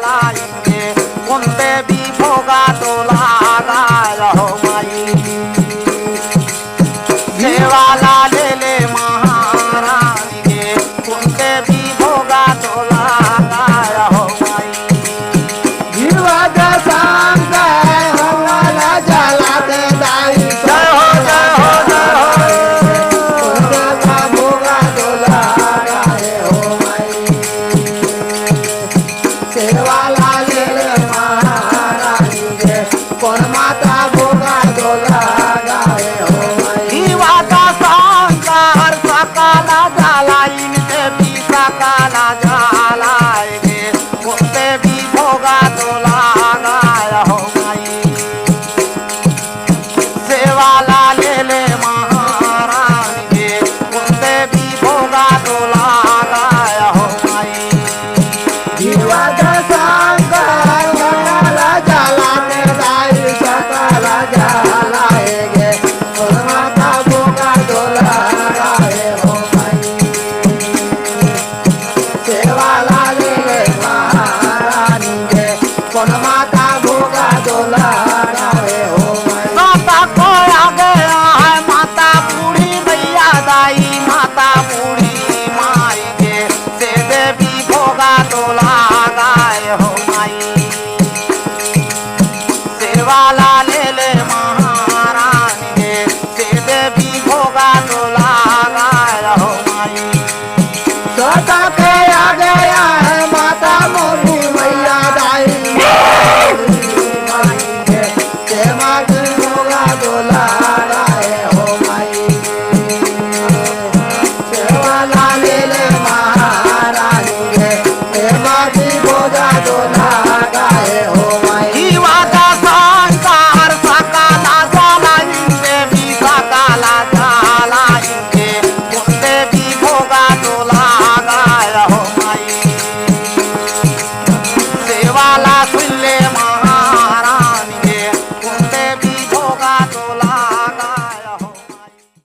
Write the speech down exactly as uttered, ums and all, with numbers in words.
Line के, कोन देवी भोगा तो लगाय हो माई। सेवा ला ले ले महारानी के, कोन देवी भोगा तो लगाय हो माई। जीवा के संग हवा ला जला दे दाई। जय हो, जय हो, जय हो। कोन माता भोगा तो लगाय हो माई। सेवा ला ले ले महारानी के, कोन माता भोगा तो लगाय हो माई। जीवा के संग सकल जलाइन, देवी सकल जलाय के, कोन देवी भोगा तो लगाय हो माई। सेवा ला ले ले महारानी के, कोन देवी भोगा तो लगाय हो माई। जीवा के